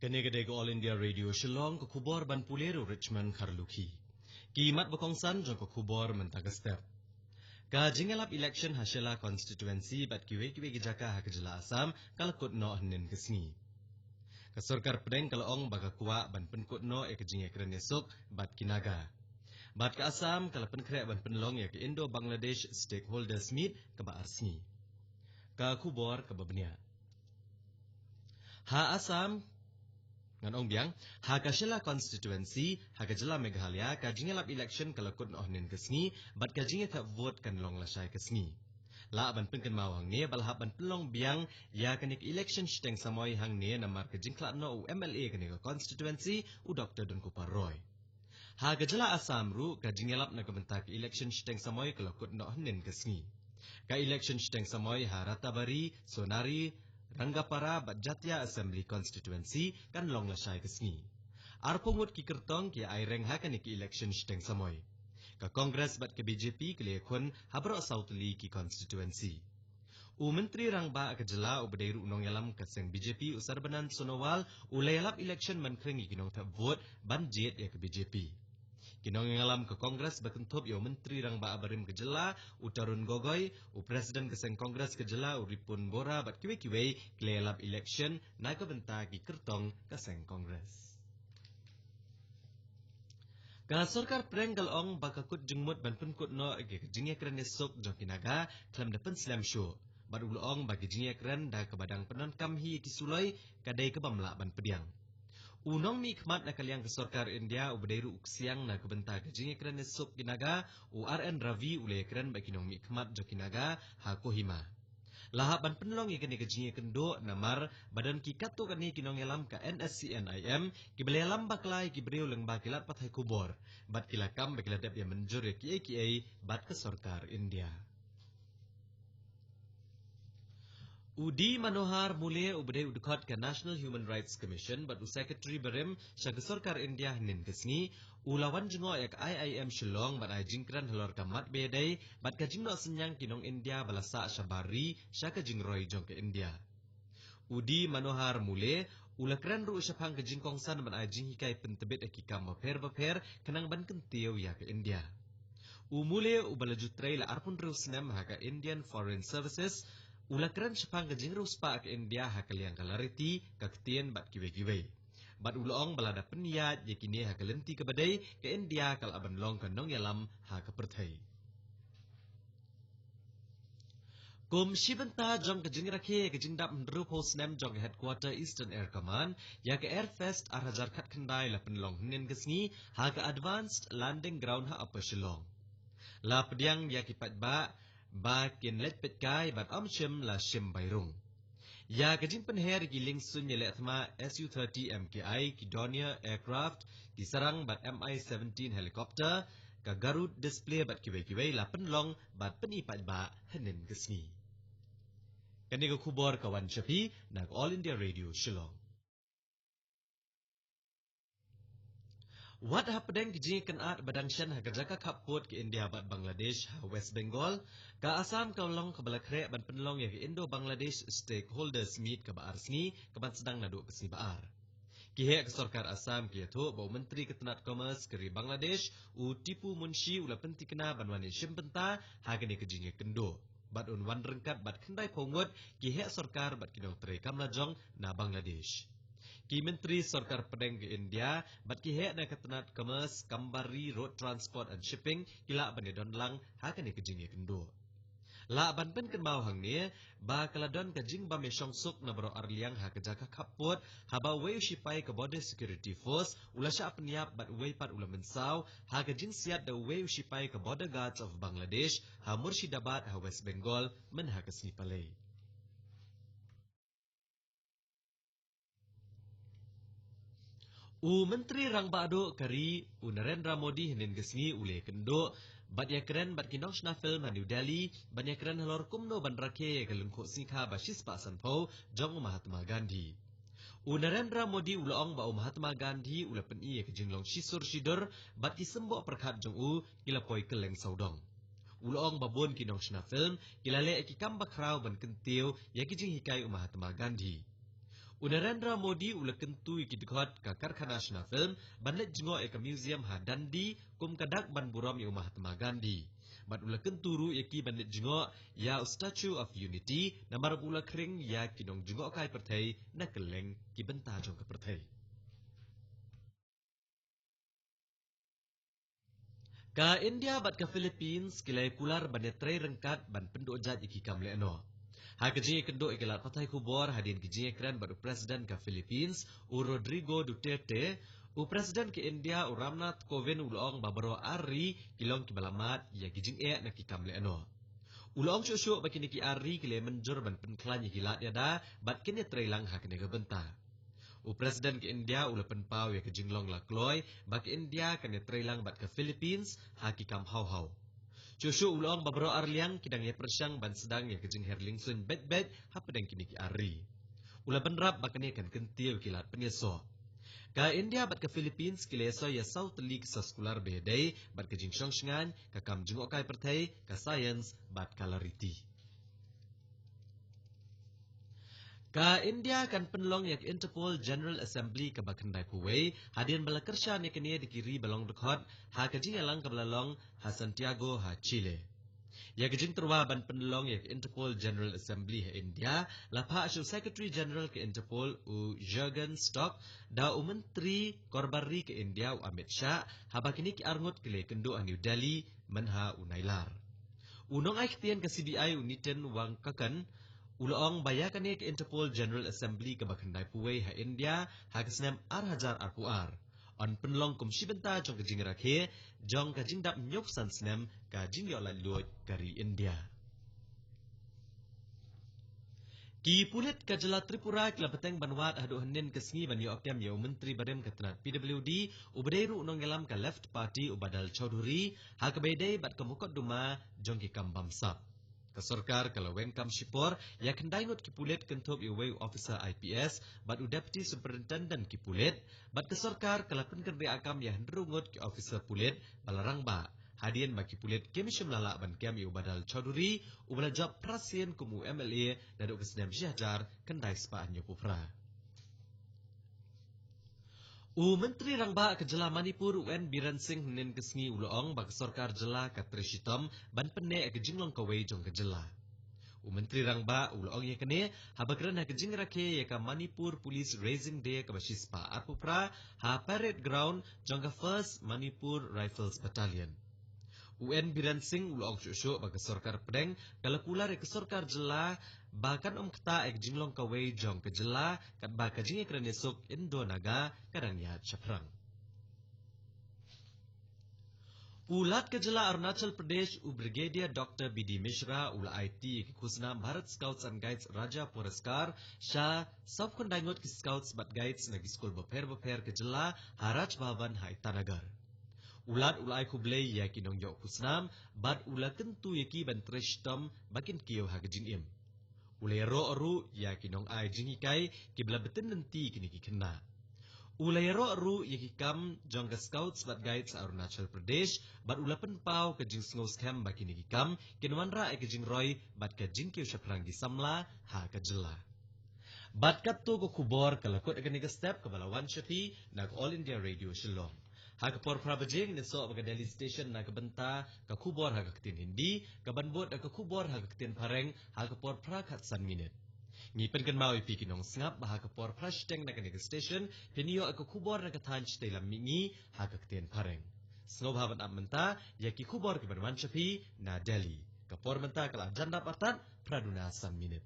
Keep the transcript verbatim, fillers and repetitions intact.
Kane ka dei ka All India Radio Shillong, ka khubor ban pule da u Richmond Kharlukhi. Ki mat ba kongsan jong ka khubor mynta ka step. Ka jingïalap election ha Shella constituency bad kiwei kiwei ki jaka ha ka jylla Assam ka la kut noh hynnin ka sngi. Ka sorkar pdeng ka la ong ba ka kwah ban pynkut noh ïa ka jingïakren ïasuk bad ki Naga. Bad ka Assam ka la pynkhreh ban pynlong ïa ka Indo-Bangladesh Stakeholders Meet kaba ar sngi. Ka khubor kaba bniah. Ha Assam, ngan ong biang, ha ka Shella constituency ha ka jylla Meghalaya, ka jingïalap election ka la kut noh hynnin ka sngi bad ka jingïathep vote kan long lashai ka sngi. Lah ban pynkynmaw hangne ba la hap ban pynlong biang ïa kane ka election shiteng samoi hangne namar ka jingkhlad noh u M L A kane ka constituency, u Doctor Donkupar Roy. Ha ka jylla Assam ruh ka jingïalap na ka bynta ka election shiteng samoi ka la kut noh hynnin ka sngi. Ka election shiteng samoi ha Rattabari, Sonari, Rangapara bad Jatia Assembly Constituency kan long lashai ka sngi. Arphew ngut ki kyrtong ki ai reng ha kane ka election shiteng samoi. Ka Congress bad ka B J P ki la ïakhun ha baroh saw tylli ki constituency. U Myntri Rangbah ka jylla uba dei ruh u nongïalam ka seng B J P, u Sarbanand Sonowal, u la ïalap election ban khring ïa ki nongthep vote ban jied ïa ka B J P. Ki nongïalam ka Congress ba kynthup ïa u Myntri Rangbah barim ka jylla, u Tarun Gogoi, u President ka seng Congress ka jylla, u Ripun Bora bad kiwei kiwei ki la ïalap election na ka bynta ki kyrtong ka seng Congress. Ka sorkar pdeng ka la ong ba ka kut jingmut ban pynkut noh ïa ka jingïakren ïasuk jong ki Naga khlem da pynslem shuh. Bad u la ong ba ka jingïakren da kaba dang pyndonkam hi ïa ki suloi ka dei kaba ym lah ban pdiang. U nongmihkhmat na ka liang ka sorkar India uba dei ruh u ksiang na ka bynta ka jingïakren ïasuk ki Naga, u R N Ravi, u la ïakren bad ki nongmihkhmat jong ki Naga ha Kohima. La hap ban pynlong ïa kane ka jingïakynduh namar ba don ki katto katne ki nongïalam ka N S C N I M kiba la ïalam bakla ïa ki briew lyngba ki lad pathai khubor bad ki la kam ba ki la dep ïa mynjur ïa kiei kiei bad ka sorkar India. U D Manohar Mule uba dei u dkhot ka National Human Rights Commission bad u Secretary barim sha ka sorkar India hynnin ka sngi u la wan jngoh ïa ka I I M Shillong ban ai jingkren halor ka mat ba ïadei bad ka jingnoh synñiang ki nong India ba la sah shabar ri sha ka jingroi jong ka India. U D Manohar Mule u la kren ruh shaphang ka jingkongsan ban ai jinghikai pyntbit ïa ki kam bapher bapher khnang ban kyntiew ïa ka India. U Mule uba la ju trei la arphew hynriew snem ha ka Indian Foreign Services u la kren shaphang ka jingriewspah ka India ha ka liang ka lariti, ka ktien bad kiwei kiwei. Bad u la ong ba lada pynïaid ïa kine ha ka lynti kaba dei, ka India ka lah ban long ka nongïalam ha ka pyrthei. Kum shi bynta jong ka jingrakhe ïa ka jingdap hynriewphew snem jong ka Headquarter Eastern Air Command ïa ka Airfest ar hajar khatkhyndai la pynlong hynnin ka sngi ha ka Advanced Landing Ground ha Upper Shillong. La pdiang ïa ki paidbah ba kin leit peitkai bad ym shym la shim bai rung. Ïa ka jingpynher ïa ki liengsuiñ ïaleh thma S U thirty M K I, ki Dornier aircraft, ki sarang bad M I seventeen helicopter, ka Garud display bad kiwei kiwei la pynlong bad pyni paidbah hynnin ka sngi. Kane ka khubor ka wan sha phi na ka All India Radio Shillong. Wat hapdeng ki jingïakynad ba dang shen ha ka jaka khappud ka India bad Bangladesh ha West Bengal, ka Assam ka long kaba la khreh ban pynlong ïa ka Indo-Bangladesh Stakeholders Meet kaba ar sngi, kaban sdang naduh ka sngi ba ar. Ki heh ka sorkar Assam ki ïathuh ba u Myntri ka tnat Commerce ka ri Bangladesh, u Tipu Munshi, u la pynthikna ban wan ïashim bynta ha kane ka jingïakynduh. Bad un wan ryngkat bad khyndaiphew ngut ki heh sorkar bad ki nongtrei kam lajong na Bangladesh. Ki myntri sorkar pdeng ka India bad ki heh na ka tnat Commerce, Kambari, Road Transport and Shipping ki lah ban ïadon lang ha kane ka jingïakynduh. Lah ban pynkynmaw hangne ba ka la don ka jingbym ïashong suk na baroh arliang ha ka jaka khappud, haba uwei u shipai ka Border Security Force u la shah pynïap bad uwei pat u la mynsaw ha ka jingsiat da uwei u shipai ka Border Guards of Bangladesh ha Murshidabad ha West Bengal mynha ka sngi Palei. U Myntri Rangbah Duh ka ri, u Narendra Modi, hynnin ka sngi u la ïakynduh bad ïakren bad ki nongshna film ha New Delhi ban ïakren halor kumno ban rakhe ïa ka lyngkhuh sngikha ba shispah sanphew jong u Mahatma Gandhi. U Narendra Modi u la ong ba u Mahatma Gandhi u la pyni ïa ka jinglong shisur shidur bad ki symboh pyrkhat jong u ki la poi kylleng sawdong. U la ong ba bun ki nongshna film ki la leh ïa ki kam bakhraw ban kyntiew ïa ki jinghikai u Mahatma Gandhi. U Narendra Modi u la kyntu ïa ki dkhot ka karkhana shna film ban leit jngoh ïa ka museum ha Dandi kum ka dak ban burom ïa u Mahatma Gandhi. Bad u la kyntu ruh ïa ki ban leit jngoh ïa u Statue of Unity namar ba u la khring ïa ki nongjngohkai pyrthei na kylleng ki bynta jong ka pyrthei. Ka India bad ka Philippines ki la ïa kular ban ïatrei ryngkat ban pynduh jait ïa ki kam lehnoh. Ha ka jingïakynduh ïa ki lad pathai khubor hadien ka jingïakren bad u President ka Philippines, u Rodrigo Duterte, u President ka India u Ramnath Kovind u la ong ba baroh ar ri ki long kiba la mad ïa ki jingeh na ki kam lehnoh. U la ong shuh shuh ba kine ki ar ri ki la ïa mynjur ban pynkhlaiñ ïa ki lad ïada bad kin ïatrei lang ha kane ka bynta. U President ka India u la pynpaw ïa ka jinglong la kloi ba ka India kan ïatrei lang bad ka Philippines ha ki kam haw haw. Shuh shuh u la ong ba baroh ar liang ki dang ïa pyrshang ban sdang ïa ka jingher liengsuiñ beit beit hapdeng kine ki ar ri. U la bynrap ba kane kan kyntiew ïa ki lad pynïasoh. Ka India bad ka Philippines ki la ïasoh ïa saw tylli ki soskular ba ïadei bad ka jingshong shngaiñ, ka kam jngohkai pyrthei, ka science bad ka lariti. Ka India kan pynlong ïa ka Interpol General Assembly kaba khyndaiphew wei hadien ba la kyrshan ïa kane da ki ri ba long dkhot ha ka jingïalang kaba la long ha Santiago ha Chile. Ïa ka jingtyrwa ban pynlong ïa ka Interpol General Assembly ha India la phah sha u Secretary General ka Interpol u Jurgen Stock da u Myntri Korbar Ri ka India u Amit Shah haba kine ki arngut ki la ïakynduh ha New Delhi mynha u Nailar. U nongaiktien ka C B I u Nitin Vankakan u la ong ba ïa kane ka Interpol General Assembly kaba khyndaiphew wei ha India ha ka snem ar hajar arphew ar yn pynlong kum shi bynta jong ka jingrakhe jong ka jingdap hynñiewphew san snem ka jingïoh laitluid ka ri India. Ki pulit ka jylla Tripura ki la bteng ban wad haduh hynnin ka sngi ban ïoh kem ïa u Myntri barim ka tnat P W D uba dei ruh u nongïalam ka Left Party u Badal Chowdhury ha kaba ïadei bad ka mukotduma jong ki kam bamsap. Ka sorkar ka la weng kam shipor ïa khyndai ngut ki pulit kynthup ïa uwei u officer I P S bad u Deputy Superintendent ki pulit, bad ka sorkar ka la pynkynriah kam ïa hynriew ngut ki officer pulit ba la rangbah hadien ba ki pulit kim shym la lah ban kem ïa u Badal Chowdhury uba la jop phra sien kum u M L A naduh ka snem shi hajar khyndai spah hynñiewphew phra. U Myntri Rangbah ka jylla Manipur u N Biren Singh hynnin ka sngi u la ong ba ka sorkar jylla ka trei shitom ban pynneh ïa ka jinglong kawei jong ka jylla. U Myntri Rangbah u la ong ïa kane haba kren ha ka jingrakhe ïa ka Manipur Police Raising Day kaba shispah arphew phra ha Parade Ground jong ka First Manipur Rifles Battalion. U N Biren Singh u la ong shuh shuh ba ka sorkar pdeng ka la kular ïa ka sorkar jylla ba kan ym ktah ïa ka jinglong kawei jong ka jylla katba ka jingïakren ïasuk Indo-Naga ka dang ïaid shaphrang. U Lat ka jylla Arunachal Pradesh u Brigadier Doctor B D Mishra u la aiti ïa ki khusnam Bharat Scouts and Guides Rajya Puraskar sha sawphew khyndai ngut ki Scouts bad Guides na ki skul bapher bapher ka jylla ha Raj Bhavan ha Itanagar. U Lat u la ai khublei ïa ki nongïoh khusnam bad u la kyntu ïa ki ban trei shitom ba kin kiew ha ka jingim. U la ïaroh ruh ïa ki nongai jinghikai kiba la bteng lynti kine ki khynnah. U la ïaroh ruh ïa ki kam jong ka Scouts bad Guides Arunachal Pradesh bad u la pynpaw ka jingsngew skhem ba kine ki kam kin wanrah ïa ka jingroi bad ka jingkiew shaphrang ki samla ha ka jylla. Bad katto ka khubor ka la kut ha kane ka step kaba la wan sha phi na ka All India Radio Shillong. Ha ka por phra baje ngin ïasoh bad ka Delhi Station na ka bynta ka khubor ha ka ktien Hindi, kaban bud da ka khubor ha ka ktien Phareng ha ka por phra khatsan minit. Ngi pynkynmaw ïa phi ki nongsngap ba ha ka por phra shiteng na kane ka station phin ïoh ïa ka khubor na ka thaiñ shatei lam mihngi ha ka ktien Phareng. Sngewbha ban ap mynta ïa ki khubor kiban wan sha phi na Delhi. Ka por mynta ka la jan dap artat phra duna san minit.